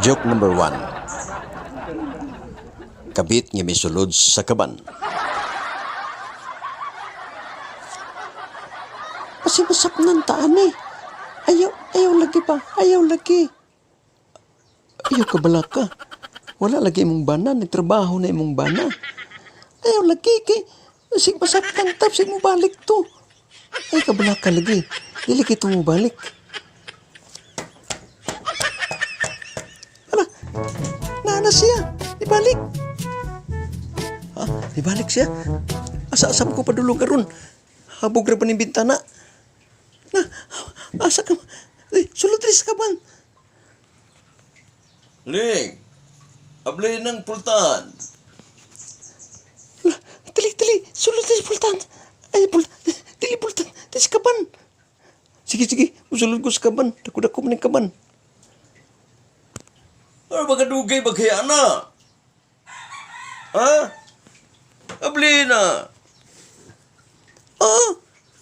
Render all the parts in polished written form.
Joke number 1. Kabit nga misulod sa kaban. Kasi masapnan taan eh. Ayaw, ayaw lagi pa. Ayaw lagi. Ayaw ka bala ka. Wala lagi imong bana, nagtrabaho na imong bana. Ayaw lagi kay sig masapnan tap sig mo balik to. Ay ka bala ka lagi. Dili kay mo balik. Ala, naana siya. Ibalik. Ha? Ibalik siya. Asa-asam ko padulong karon. Habog ra pa ning bintana. Na, asa ka? Eh, sulod rin sa kaban. Ling, abli ng pultahan. Ala, dili, dili. Sulod rin sa pultan. Ay, pultan. Dili pultan. Dili sa kaban. Sige, sige. Musulod ko sa kaban. Dako-dako man ning kaban. Ano ba kadugay ba kaya na? Ha? Abli na. Oo,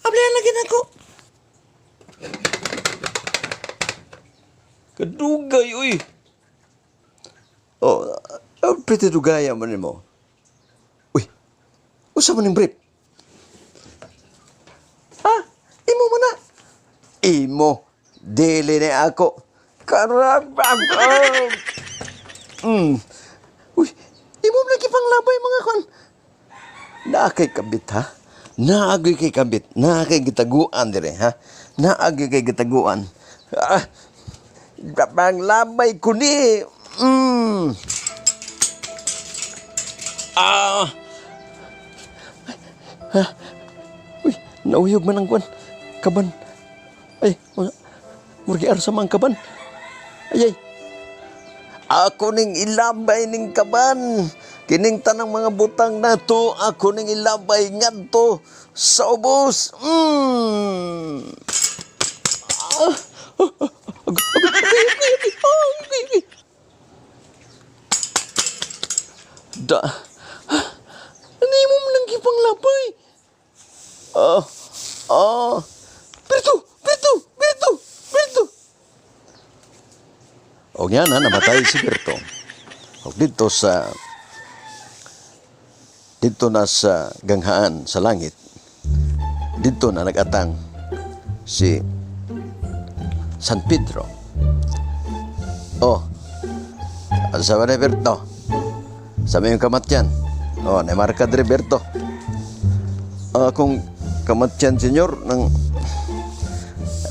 ablihan lagi na ko. Kadugay, uy. Oh, pretty dugaya man nimo. Uy, usa man ning brief? Ah, imo man na. Imo, dili ni ako. Karabang. Uy, imo man lagi pang labay mga kon. Naa kay kabit ha? Naagay kay kabit. Naa kay gitaguan dire ha? Naagay kay gitaguan. Ah, bang labay ko ni. Ah. Ah. Uy, nauyog man ang kwan. Kaban. Ay, murgi arsa man ang kaban. Ay, ay. Ako ning ilabay ning kaban. Kining tanang mga butang nato, ako ning ilabay ngadto sa ubos. Ah, Agay, agay, agay, agay, agay, agay. Da. Ano imo man lang gipang labay? Ah. Ah. Berto, Berto, Berto, Berto. Og yan na, namatay si Berto. Og dito na sa ganghaan sa langit, dito na nagatang si San Pedro. Oh, asa ba ni Berto? Sa may kamatyan. Oh, namarka diri Berto. Akong kamatyan, senyor, ng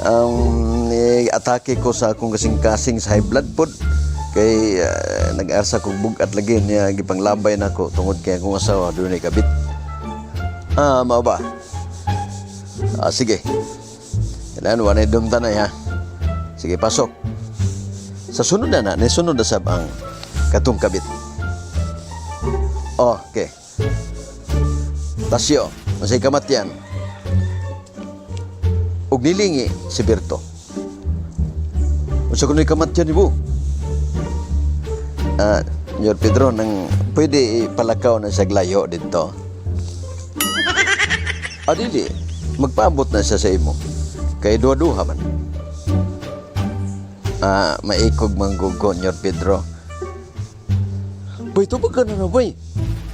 ang atake ko sa akong kasing-kasing sa high blood pod kay nag-arsa kog bugat lagi niya gipanglabay nako tungod kay akong asawa dunay kabit. Ah, mao ba? Ah, sige. Kailangan wala dumta na ha. Sige, pasok. Sa sunod na na, nisunod na sab ang katong kabit. Oh, okay. Tasyo, masay kamatyan. Ug nilingi si Berto. Unsa kuno'y kamatyan nimo? Ah, Nyor Pedro, nang pwede ipalakaw na siya glayo dito. Ah, dili. Magpaabot na siya sa imo. Kay duha-duha man. Ah, maikog manggugo, Nyor Pedro. Bay, tubag ka na na, bay.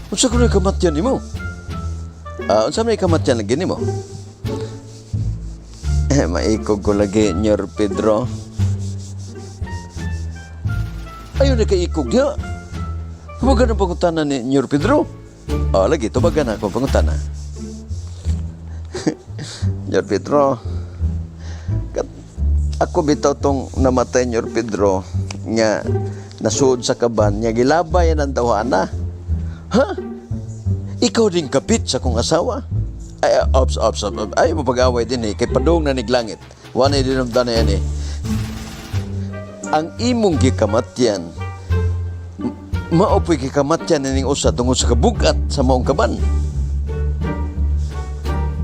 Unsa kuno'y kamatyan nimo? Ah, unsa may kamatyan lagi nimo? Eh, maikog ko lagi, Nyor Pedro. Ayaw na kaikog niya. Tubagan ang pangutana ni Nyor Pedro. Ah, lagi, tubagan ako pangutana. Nyor Pedro, ako bitaw tong namatay Nyor Pedro nga nasuod sa kaban nga gilabay ang tawhana. Ha? Ikaw din kapit sa kong asawa? Ay, ah, ops, ops, ops, ops. Ay, mapag-away din eh. Kay padung na niglangit. Wala din ang yan eh. Ang imong gikamatyan, maopoy gikamatyan ining usa tungod sa kabugat sa maong kaban.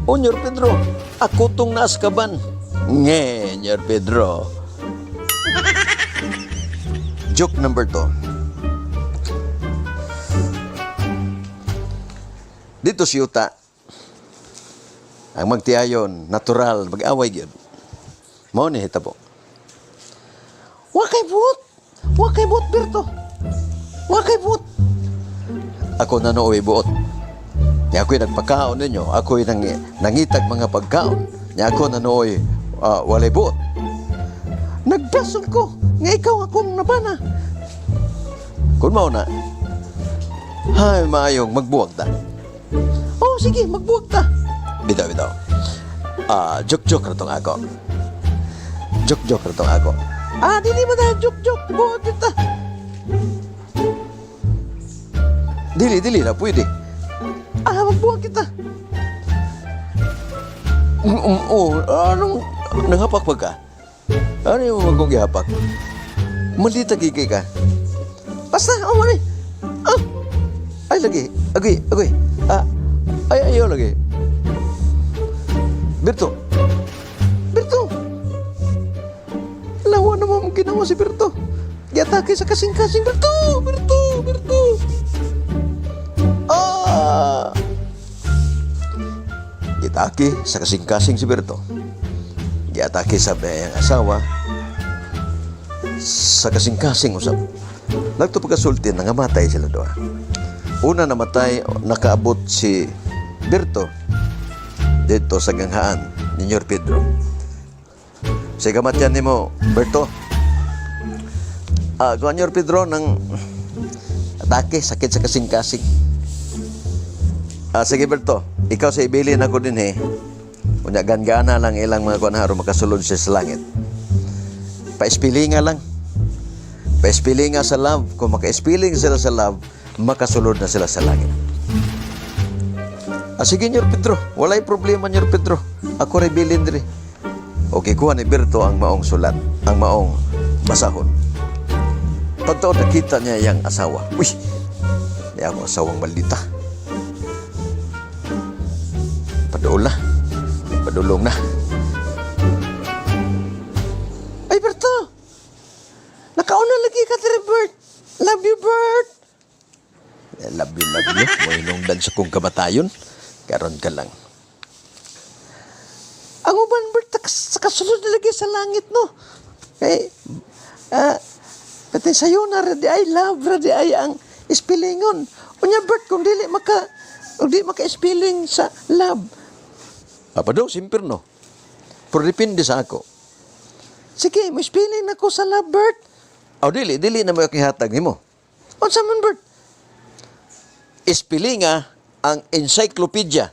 O, Nyor Pedro, ako tong naas kaban. Nge, Nyor Pedro. Joke number 2. Dito si Uta, ang magtiayon, natural, mag-away gyud. Mao ni hitabo. Wa kay buot. Wa kay buot, Berto. Wa kay buot. Ako na nooy buot. Nya ako'y nagpakaon ninyo, ako'y nangitag mga pagkaon. Nya ako na nooy walay buot. Nagbasol ko nga ikaw akong nabana. Kung mao na, hay maayong magbuwag ta. Oh, sige, magbuwag ta. Bitaw, bitaw. Ah, joke-joke ra tong ako. Joke-joke ra tong ako. Ah, dili mo na joke-joke. Buwag ta. Dili, dili na pwede. Ah, magbuwag kita. Oh, anong nanghapak pa ka? Ano yung magong gihapak? Malita gigay ka. Basta, oh, mali. Ah! Ay lagi, agoy, agoy. Ah, ay ayaw lagi. Berto. Berto. Lawa naman mong ginawa si Berto. Giatake sa kasing-kasing. Berto, Berto, Berto. Ah! Giatake sa kasing-kasing si Berto. Giatake sa bayang asawa sa kasing-kasing usab. Nagto pagkasulti, nangamatay sila doa. Una namatay, nakaabot si Berto dito sa ganghaan ni Nyor Pedro. Sa kamatyan nimo, Berto. Ah, kuan Nyor Pedro nang atake, sakit sa kasing-kasing. Ah, sige Berto, ikaw sa ibilin ako din eh. Unya gangana lang ilang mga kuan aron makasulod siya sa langit. Paispilinga lang. Paispilinga sa love. Kung makaispiling sila sa love, makasulod na sila sa langit. Ah, sige, Nyor Pedro. Walay problema, Nyor Pedro. Ako rin bilin diri. Okay, kuha ni Berto ang maong sulat, ang maong basahon. Totoo, nakita niya yung asawa. Uy, di ako asawang maldita. Paduol na. Padulong na. Ay, Berto. Nakauna lagi ka diri, Bert. Love you, Bert. Eh, love you, love you. Mahinungdan sa kong kamatayon. Karon ka lang. Ang uban, Bert, sa kasulod na lagi sa langit, no? Kay, pati sayo na, radi ay love, radi ay ang ispilingon. Unya, Bert, kung dili maka, kung di maka-ispiling sa love, Apa daw, simpirno. Pero depende sa ako. Sige, mo ispiling na ko sa love, Bert. Aw, dili, dili na mo hatag nimo. Unsa man, Bert? Ispilinga ang encyclopedia.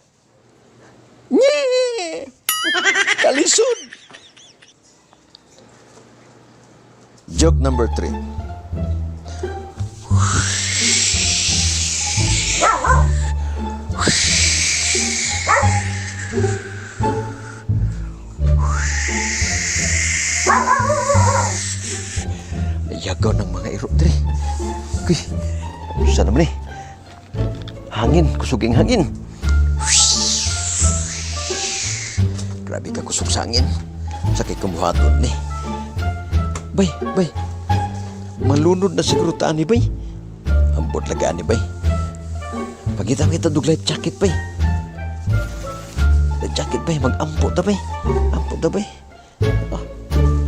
Nye! Kalisod! Joke number 3. Yagaw ng mga iro, dre. Uy, saan naman eh? Hangin, kusuging hangin. Grabe ka kusog sa hangin. Sakit kumuhaton ni. Bay, bay. Malunod na siguro taan ni bay. Ambot lagaan ni bay. Pagita kita dug life jacket bay. Life jacket bay, mag-ampo ta bay. Ampo ta bay. Ah,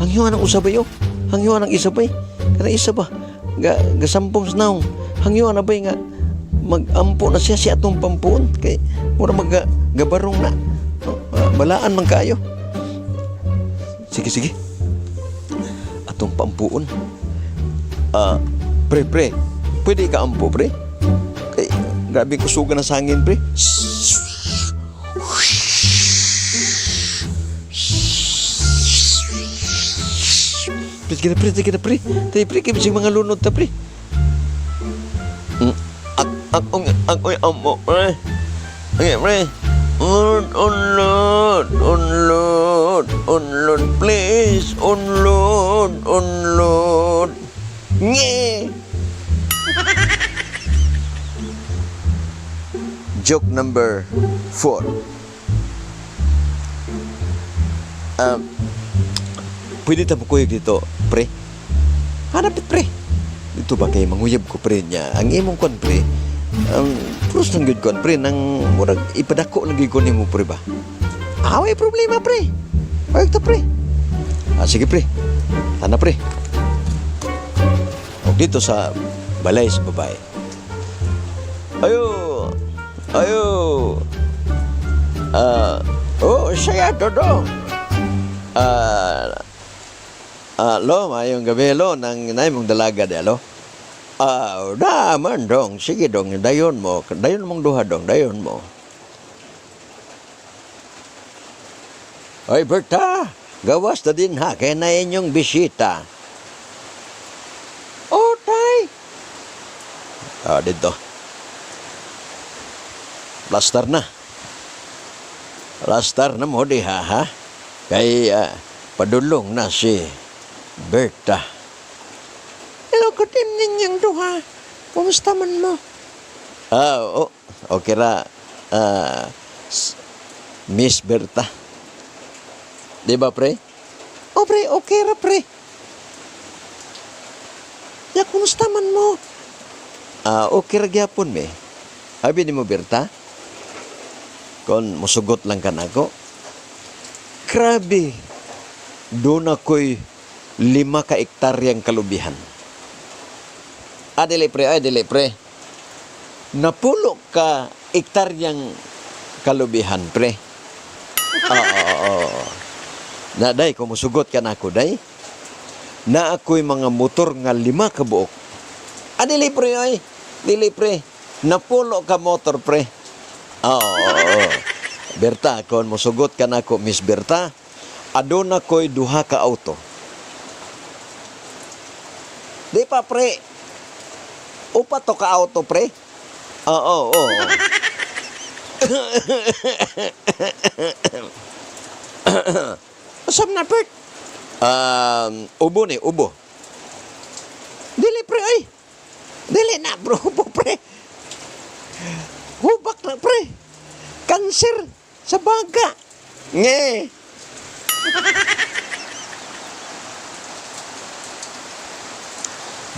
hangyuan ang usabay oh. Hangyuan ang isa bay. Kana isa ba? Ga gasampong sa naong. Hangyuan na bay nga mag-ampo na siya siya atong pampuon kay mura mag gabarong na. Oh, balaan man kayo. Sige, sige. Atong pampuon. Ah, pre, pre. Pwede ka ampo, pre? Kay, grabe kusugan na sa hangin, pre. Pre, sige na, pre, sige na, pre. Tayo, pre, kaya bisig mga lunod ta, pre. Ak, ak, ang, ak, oy, ampo, pre. Okay, pre. Unlod, unlod, unlod, unlod, please, unlod, unlod. Nye! Joke number 4. Pwede ta mukuyog dito, pre? Hanapit, pre. Dito ba kay manguyab ko, pre, niya? Ang imong kwan, pre, ang puros lang gyud kwan, pre, nang murag ipadako lang gyud ko nimo, pre ba? Ah, way problema, pre. Payag ta, pre. Ah, sige, pre. Tana, pre. Dito sa balay sa babae. Ayo! Ayo! Ah, oh, siya Dodong. Ah, ah, lo, mayong gabi, lo, nang inay mong dalaga di, lo. Ah, naman, dong. Sige, dong, dayon mo. Dayon mong duha, dong. Dayon mo. Ay, Berta, gawas na din ha, kaya na inyong bisita. Oh, tay. Ah, dito. Plaster na. Plaster na mo diha, ha? Kay padulong na si Berta. Hello, good evening yung duha. Kumusta man mo? Ah, oh, okay ra. Ah, Miss Berta. Di ba, pre? Oh, pre, okay ra, pre. Ya, kumusta man mo? Ah, okay ra gyapon me. Abi nimo Berta? Kon musugot lang ka nako. Grabe. Doon ako'y 5 ka ektaryang kalubihan. Ah, dili pre, ay dili pre. Napulo ka ektaryang kalubihan, pre. Oo, oo, oo. Na day, kung musugot ka nako day. Na ako'y mga motor nga 5 ka buok. Ah, dili pre, ay. Dili pre. Napulo ka motor, pre. Oo, oo, oo. Berta, kung musugot ka nako, Miss Berta, aduna ko'y 2 ka auto. Di pa, pre. Upat to ka auto, pre. Oo, oo, oo. Usap na, Bert. Ubo ni, ubo. Dili, pre, ay. Dili na, bro, ubo, pre. Hubak na, pre. Kanser sa baga. Nge.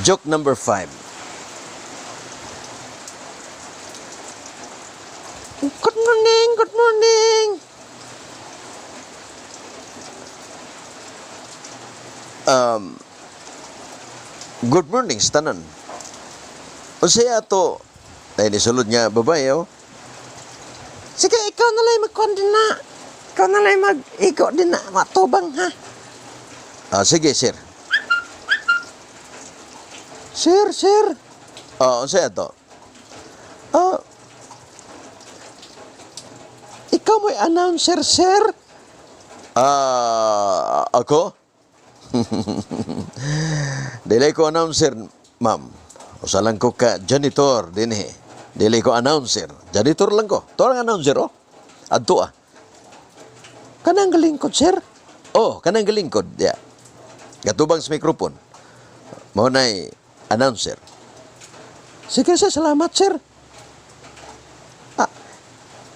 Joke number 5. Good morning, good morning. Good morning, tanan. Unsay ato? Ay, nisulod nga babae, oh. Sige, ikaw na lang magkuhan din na. Ikaw na lang mag-igo din na. Matubang, ha? Ah, sige, sir. Sir, sir. Ah, unsay ato? Ah, ikaw mo'y announcer, sir? Ah, ako? Dili ko announcer, ma'am. Usa lang ko ka janitor dinhi. Dili ko announcer. Janitor lang ko. Tuwa ang announcer, oh. Adto, ah. Kanang galingkod, sir? Oh, kanang galingkod, ya. Gatubang sa microphone. Mao nay announcer. Sige, sir. Salamat, sir. Ah,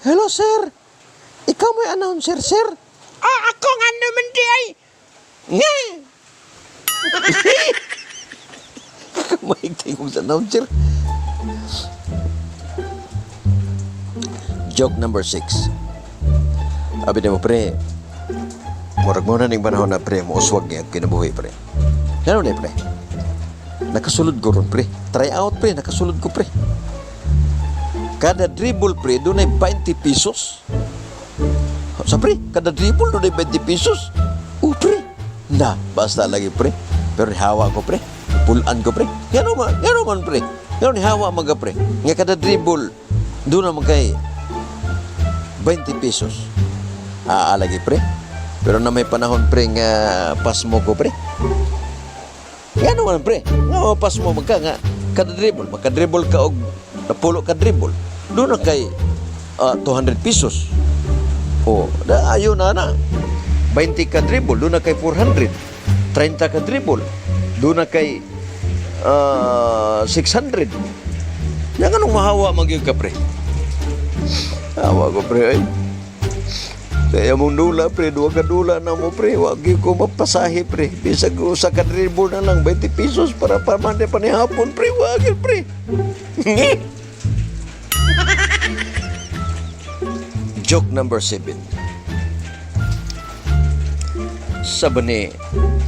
hello, sir. Ikaw mo'y announcer, sir? Ah, ako nga naman di ay. Nga! Maigting sa announcer. Joke number 6. Abi nimo, pre. Murag mo na ning panahon na, pre, mouswag niya kinabuhi, pre. Ngano ni, pre? Nakasulod ko ron, pre. Try out, pre. Nakasulod ko, pre. Kada dribble, pre, doon ay 20 pesos. Sa pre, kada dribble doon ay 20 pesos. Oh, pre. Na, basta lagi, pre. Pero hawa ko, pre. Pulan ko, pre. Ngano man, pre. Ngano ni hawa man ka, pre. Nga kada dribble, doon naman kay 20 pesos. Ah, lagi, pre. Pero na may panahon, pre, nga pasmo ko, pre. Ngano man, pre. Nga pasmo man ka, nga kada dribble. Maka-dribble ka og napulo ka dribble. Doon na kay 200 pesos. Oh, da, ayo na na. 20 ka dribble, doon na kay 400. 30 ka dribble, doon na kay 600. Yang anong mahawa man gyud ka, pre? Hawa ko, pre, ay. Kaya mong dula, pre, 2 ka dula na mo, pre. Wag gyud ko mapasahe, pre. Bisag usa ka dribble na lang, 20 pesos para pamande pa ni hapon, pre. Wag gyud, pre. Joke number 7. Sabi ni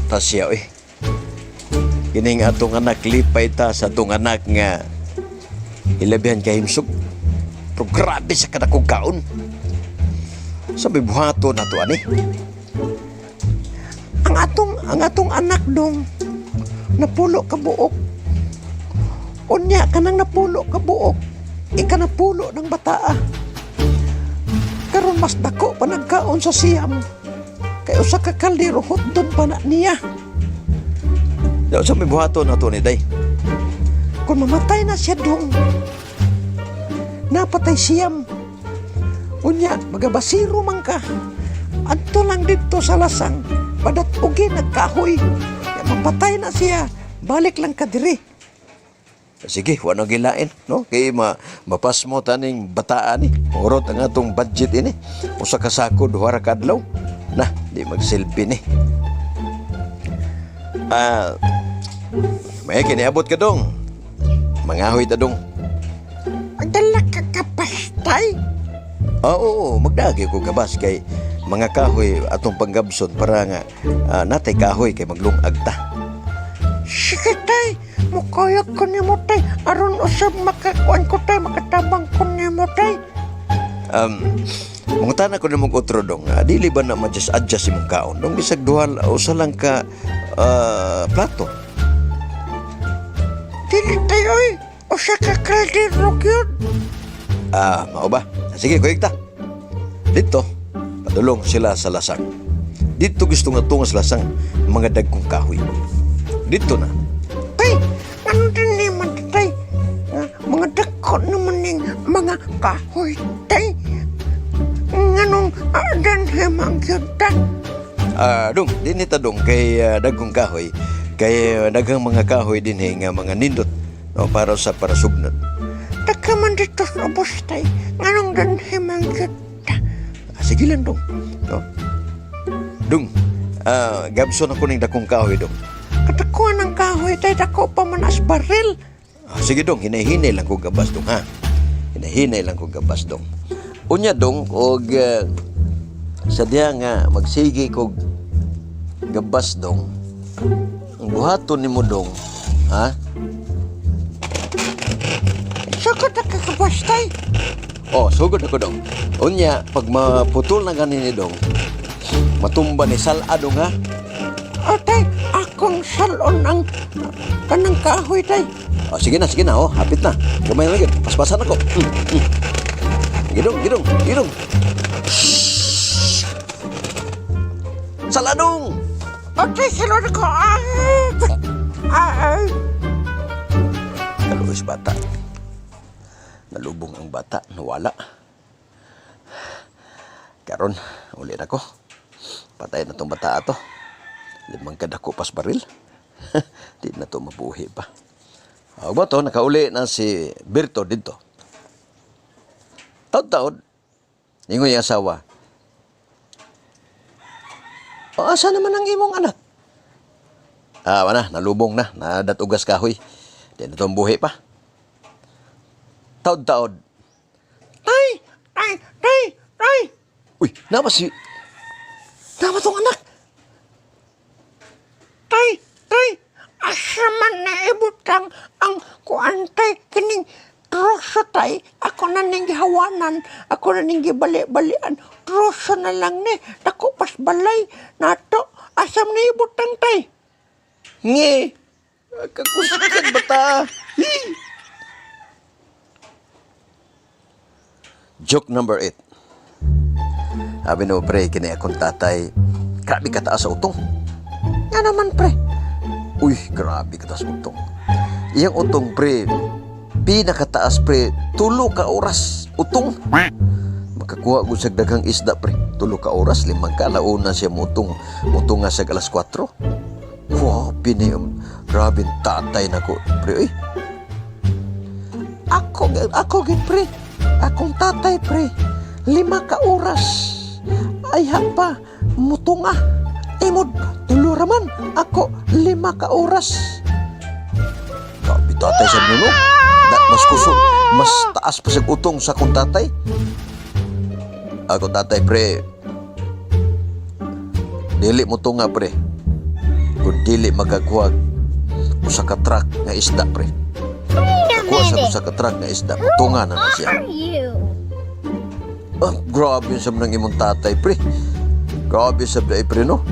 Tasya, eh. Kining atong anak, lipay ta sa atong anak nga ilabihan kahimsog. Pero grabe sa kadakong kaon. Sa may buhaton nato ani. Ang atong anak dong napulo ka buok. Unya kanang napulo ka buok, ikanapulo ng bataa. Karon mas dako pa nagkaon sa siyam. Kay usa ka kaldero hotdog pa na niya. Sa may buhaton nato ni day. Kung mamatay na siya dong, napatay siyam. Unya, magabasiro man ka. Adto lang dito sa lasang, badat ugi nagkahoy. Ya, mapatay na siya, balik lang ka diri. Sige, wa nang gilain, no? Kay mapasmo taning bataan ni. Urot ang atong budget ini. Usa ka sako duha ra ka adlaw. Na, di magselfie ni. May kiniabot ka dong. Mangahoy ta dong. Agdala ka kapastay. Ah, oo, magdagi ko gabas kay mga kahoy atong panggabson para nga natay kahoy kay maglungag ta. Sige tay, mukayag ko ni mo tay. Aron usab makakuan ko tay, makatabang ko ni mo tay. Mangutana ko namong otro dong. Dili ba na ma-just adjust imong kaon? Dong bisag duha usa lang ka plato. Dili tay oy, usa ka kaldero gyud. Mao ba? Sige, kuyog ta. Dito, padulong sila sa lasang. Dito gusto nga tungo sa lasang mga dagkong kahoy. Dito na. Tay, ano din ni man tay? Nga, mga dako naman ning mga kahoy tay. Nganong danhe man gyud ta? Dong, dinhi ta dong kay dagkong kahoy kay daghang mga kahoy dinhi nga mga nindot, no, para sa parasugnot. Dagka man dito sa ubos tay. Nganong danhe man gyud ta? Sige lang dong. No? Dong, gabson ako ning dakong kahoy dong. Katakuan ng kahoy tay, dako pa man as baril. Sige dong, hinahinay lang ko gabas dong ha. Hinahinay lang ko gabas dong. Unya dong og sa diha nga magsige kog gabas dong. Ang buhaton nimo dong, ha? Sugod na kakabas tay. Oh, sugod ako dong. Unya pag maputol na gani ni dong, matumba ni sala dong ha. O tay, akong salon ang kanang kahoy tay. Oh, sige na, oh, hapit na. Gamay na gyud. Paspasan ako. Gidong, gidong, gidong. Saladong! O tay, salon ako. Ay, ay. Kaluoy sa bata. Nalubong ang bata, nawala. Karon, uli na ko. Patay na tong bata ato. Limang kadako pas baril. Di na to mabuhi pa. Ug ba to, nakauli na si Berto dito. Taod-taod, ningoy ang asawa. O, asa naman ang imong anak? Wala, nalubong na, nadatugas kahoy. Di na to mabuhi pa. Taod-taod. Tay, tay, tay, tay. Uy, nama si... Nama tong anak! Tay, tay. Asa man na ibutang ang kuan tay kining troso tay. Ako na ning gihawanan, ako na ning gibali-balian. Troso na lang ni, dako pas balay nato. Asa man na ibutang tay? Nge! Kakuskan bata! Hi! Joke number 8. Sabi no, pre, kini akong tatay, grabe kataas sa utong. Nga naman pre. Uy, grabe kataas sa utong. Iyang utong, pre, pinakataas, pre, tulo ka oras utong. Makakuha ko sa daghang isda, pre. Tulo ka oras, limang ka, launa siya mutong. Mutong nga siya alas 4. Wow, pini, grabe ang tatay na ko, pre, uy. Ako gid pre. Akong tatay pre. 5 ka oras. Ay pa, mutunga. Imod, tulo raman. Ako, 5 ka oras. Grabe tatay sa nuno. Da, mas kusog, mas taas pa sa utong sa akong tatay. Ako tatay, pre. Dili mo tunga, pre. Kung dili magakuha Usa ka truck nga isda, pre. Wait a Kakuha sa minute. usa ka truck nga isda, mutunga na na siya. Are you? Ah, grabe sa ng imong tatay, pre. Grabe sa pre, pre, no?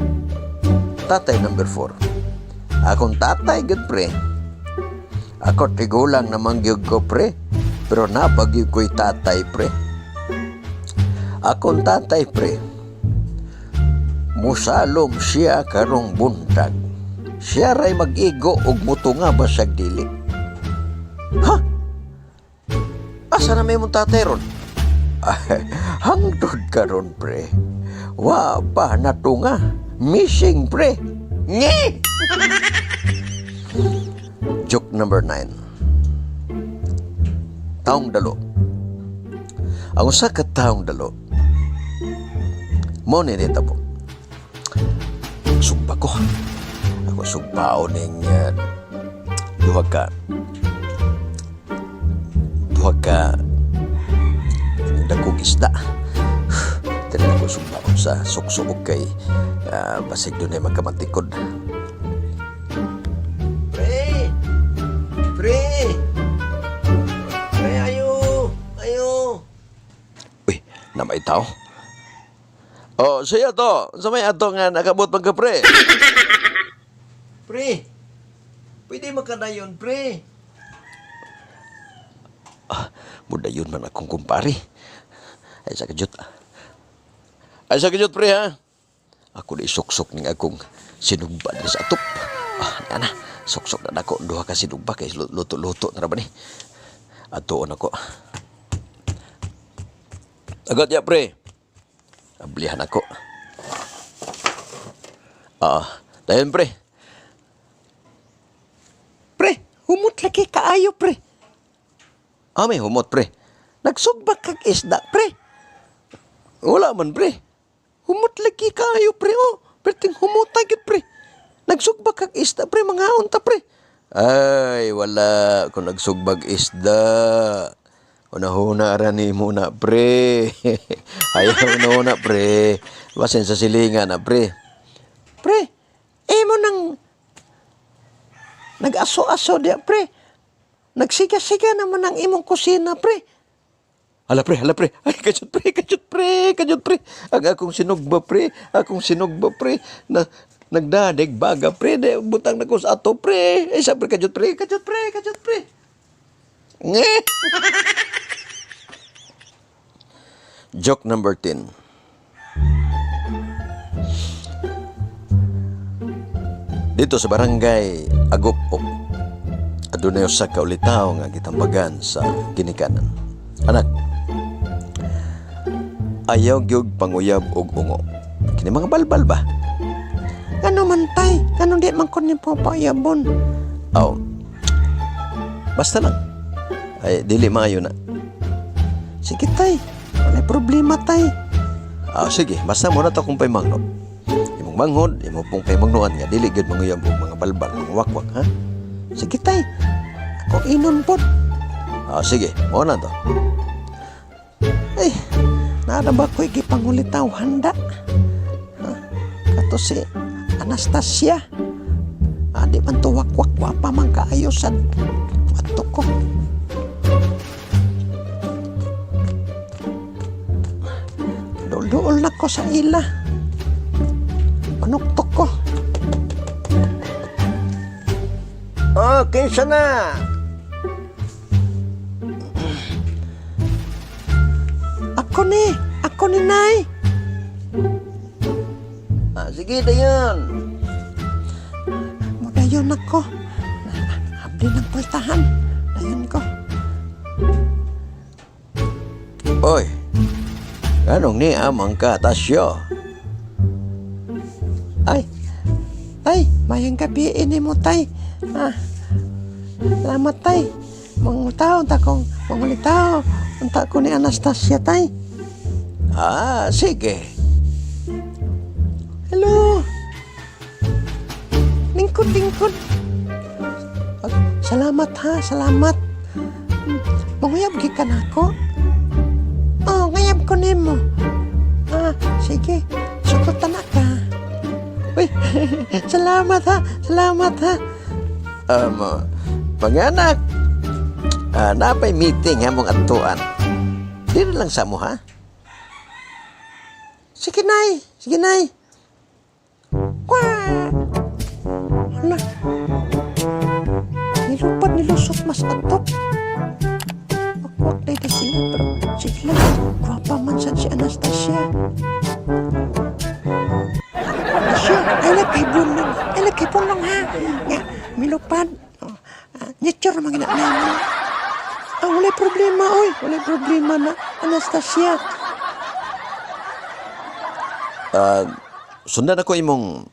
Tatay number 4. Akong tatay, gud, pre. Ako tigulang naman gyud ko, pre. Pero nabagyod ko'y tatay, pre. Akong tatay, pre. Musalom siya karong buntag. Siya ray mag-igo og mutunga basag dili. Ha? Asa na may mong tatay ron? Ay, hangtod karon, pre. Wa pa natunga. Missing, pre. Nge! Joke number 9. Taong dalo. Ang usa ka taong dalo. Mo ni nita po. Sugba ko. Ako sugbao ning duha ka ining dagkong isda. Dili na ko sugbaon sa suksubok kay basig dunay magkamatikod. Pre! Pre! Pre, ayo! Ayo! Uy, namay tao. Oh, siya to. Sa may ato nga nakabot man ka, pre. Pre! Pwede makadayon, pre. Ah, mudayon man akong kumpare. Ay, sa kajut. Ay, sa kajut, pre, ha? Ako na isuksok ning akong sinugba diri sa atop. Ah, ana, suksok na nako duha ka sinugba kay luto-luto na ra ba ni. Atuon ako. Agot ya, pre. Ablihan ako. Ah, dayon, pre. Pre, humot lagi kaayo, pre. Ah, may humot, pre. Nagsugba kag isda, pre. Wala man, pre. Humot lagi kaayo, pre. Oh, perting humota gyud, pre. Nagsugba kag isda, pre, mangaon ta, pre. Ay, wala. Kung nagsugbag isda. Una-huna ra ni muna, pre. Ayaw una-huna, pre. Basin sa silingan na, pre. Pre, imo nang nag-aso-aso diya, pre. Nagsiga-siga naman ang imong kusina, pre. Hala, pre, hala, pre. Ay, kajut, pre, kajut, pre, kajut, pre. Ang akong sinugba, pre. Akong sinugba, pre. Na, nagdanig baga, pre. De, butang na ko sa ato, pre. Ay, sa pre, kajut, pre, kajut, pre, kajut, pre. Nge! Joke number 10. Dito sa barangay Agupop, adunay usa ka ulitaw nga gitambagan sa ginikanan. Anak, ayaw gyud panguyab og ungo. Kini mga balbal ba? Ngano man, tay? Ngano di man ko ni papayabon? Aw. Basta lang. Ay, dili maayo na. Sige, tay. Walay problema, tay. Ah, sige, basta mo na to kung paimangno. Imong manghod, imo pong paimangnoan nga dili gyud manguyab og mga balbal, mga wakwak, ha? Sige, tay. Ako inon pod. Ah, sige, mo na to. Ay, naa ba ko'y gipangulitaw handa? Ha? Kato si Anastasia. Ah, di man to wakwak pa man kaayo sad. Ato ko. Duol-duol na ko sa ila. Panuktok ko. Oh, kinsa na? Ako ni, ako ni Nay. Ah, sige, dayon. Mudayon ako. Abdi ng pultahan. Dayon ko. Oy, anong ni amang ka, Tasyo? Ay, tay, mayang gabi ini mo, tay. Ah, salamat, tay. Mangutaw, ta kong mangulitaw. Unta ko ni Anastasia, tay. Ah, sige. Hello. Lingkod, lingkod. Ah, salamat ha, salamat. Manguyab gikan ako. Oh, ngayab ko nimo. Ah, sige. Sukutan na ka. Uy, salamat ha, salamat ha. Mga anak, napay meeting ha mong adtuan. Dili lang sa mo ha. Sige, Nay. Sige, Nay. Kwa! Hala. Nilupad, nilusot mas atop. Wakwak na ito sila, pero sige lang. Gwapa man sad si Anastasia. Asya, ay lang kay Bunong. Ay lang kay Bunong, ha. Nga, milupad. Oh, nature naman gina namin. Ah, walay problema, oy. Walay problema na, Anastasia. Sundan ako imong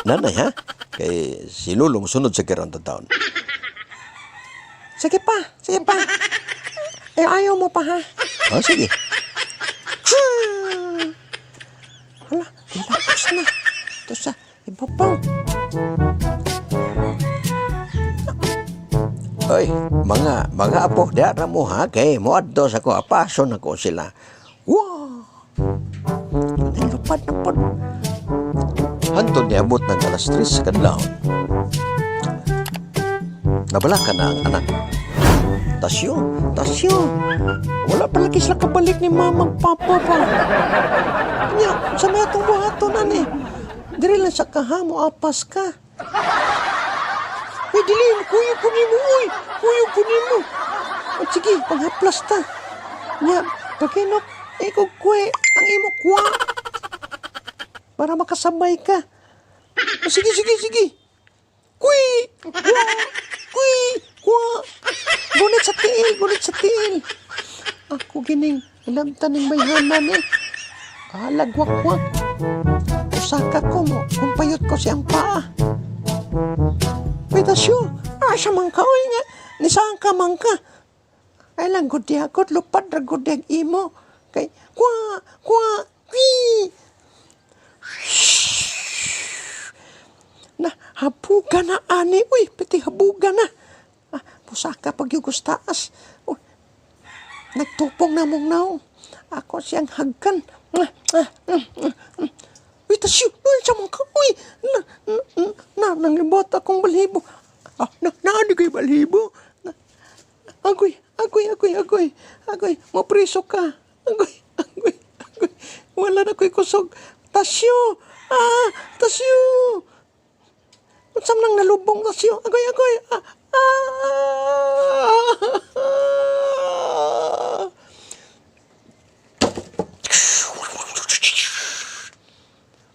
nanay ha. Kay si Lolo mosunod sa karon taon. Sige pa, sige pa. Eh, ayaw mo pa, ha? Ah, sige. Hala, nilapos na. Ito sa ibabaw. Oy, mga apo, diara mo ha kay moadto sa ko apason ako sila. Wow! Nilupad na po. Hantod niabot ng alas 3 sa kadlawon. Nabalaka na ang anak. Tasyo, Tasyo, wala pa lagi sila kabalik ni mama papa pa. Nya, sa may atong buhaton na ni. Diri lang sa kahamo, apas ka. Uy, dili, kuyo ko nimo, uy. Kuyo ko nimo. O sige, panghaplas ta. Nya, paginok, ikaw kwe, ang imo kwa. Para makasabay ka. O, sige, sige, sige. Kui, kwa, kui, kwa. Gunit sa tiil, gunit sa tiil. Ako gining, ilamtan ning bayhanan eh. Alagwakwak. Usaka ko mo, kumpayot ko siyang paa. Uy, tasyo, asa man ka, oy nga. Nisaan ka man ka. Ay lang, gud diha, gud, lupad ra gud diha ang imo. Kay, kwa, kwa, kwi. Na, habuga na, ani. Uy, piti habuga na. Ah, pusaka pag yugos taas. Uy, nagtupong na mong naong. Ako siyang hagkan. Ah, ah, ah, ah, ah. Uy, tasyo, uy, sa mga ka, uy, na, na, na, nanglibot akong balhibo. Ah, na, naani kay balhibo. Na, agoy, agoy, agoy, agoy, agoy, mapriso ka. Agoy, agoy, agoy, wala na ko'y kusog. Tasyo, ah, tasyo. Unsam nang nalubong tasyo. Agoy, agoy, ah, ah.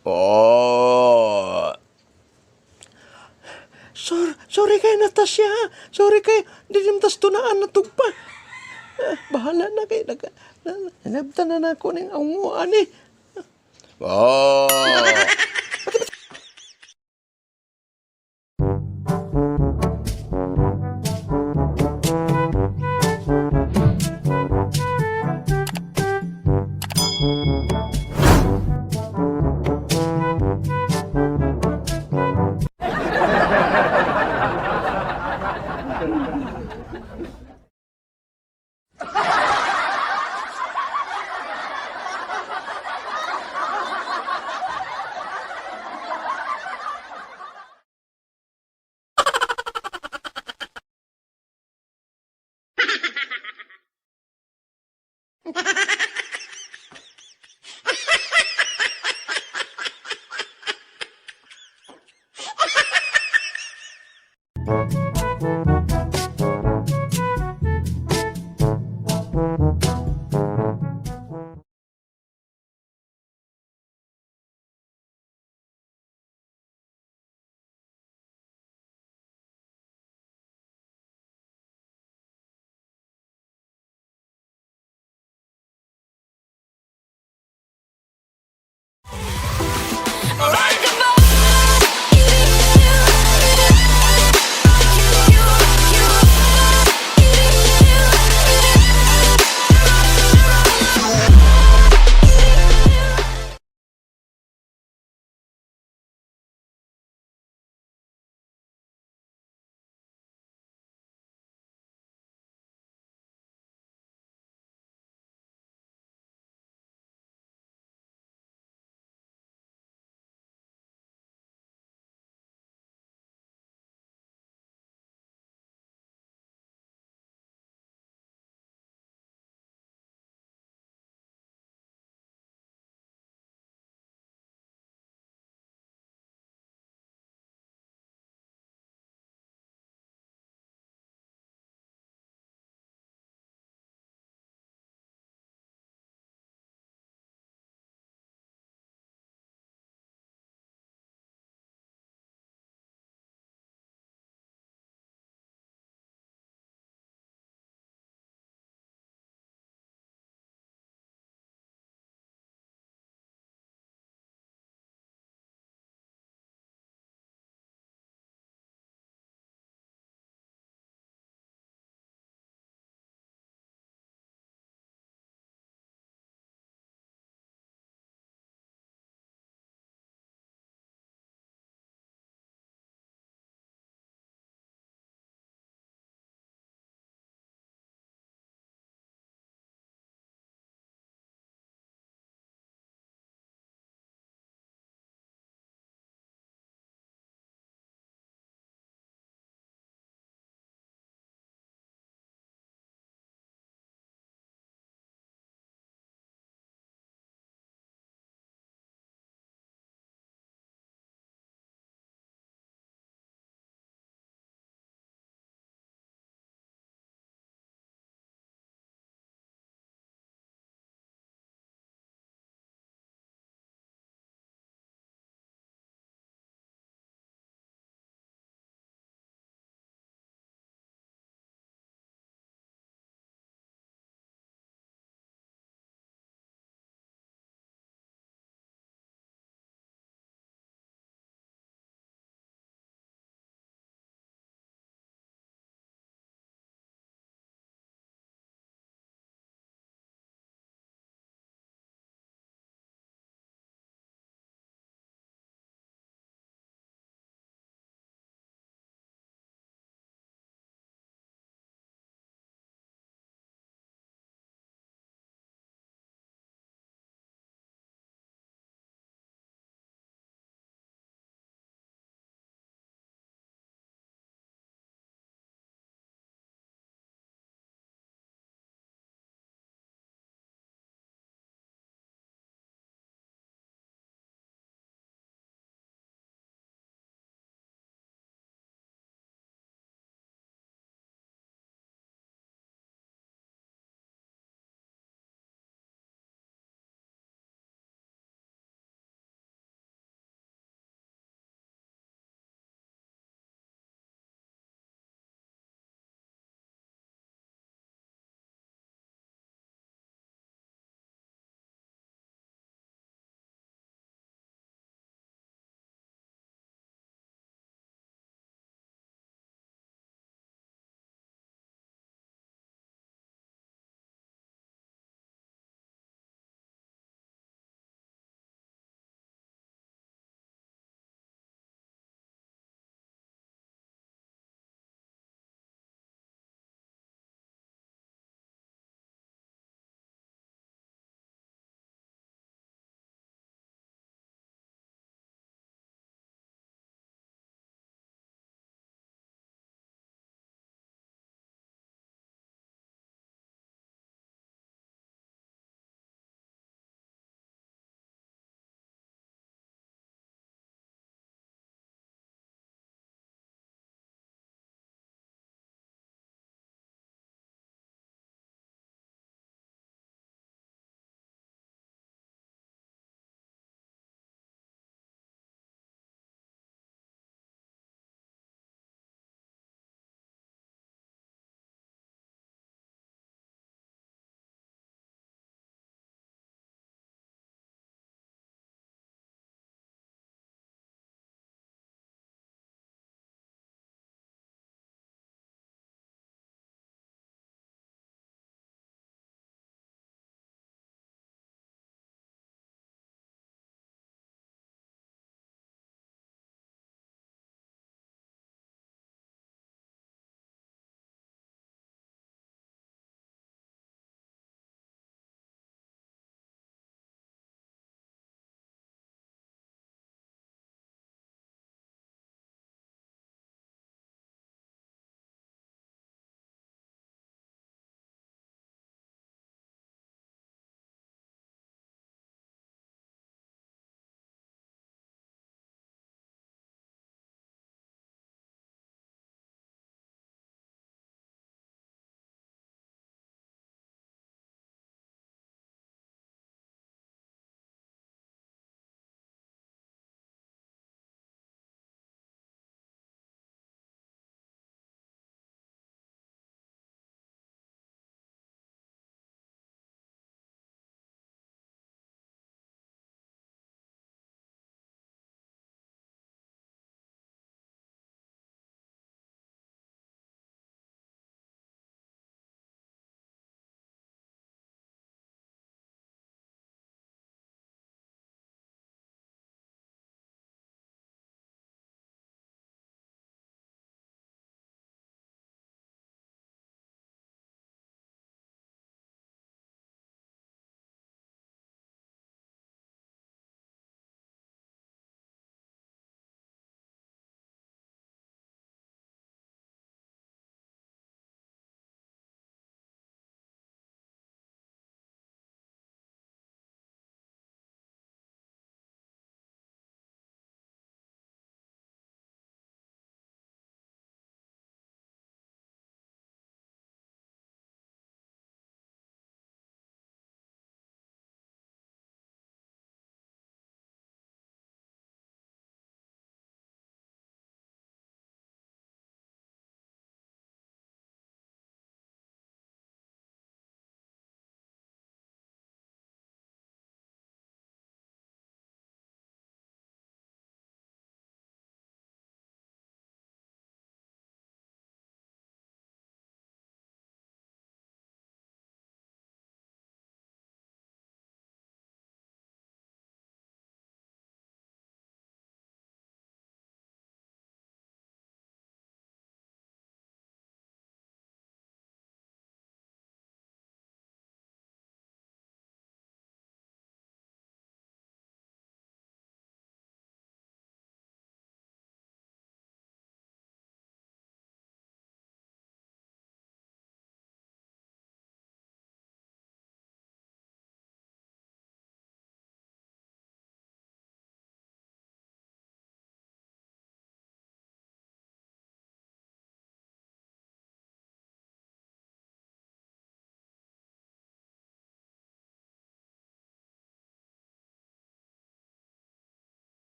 Oh. Sorry, sorry kay Natasha. Ha? Sorry kay di naman tas tunaan na tugpa. Ah, bahala na kay nag na, nabtan na nako ning aunguan eh. Oh.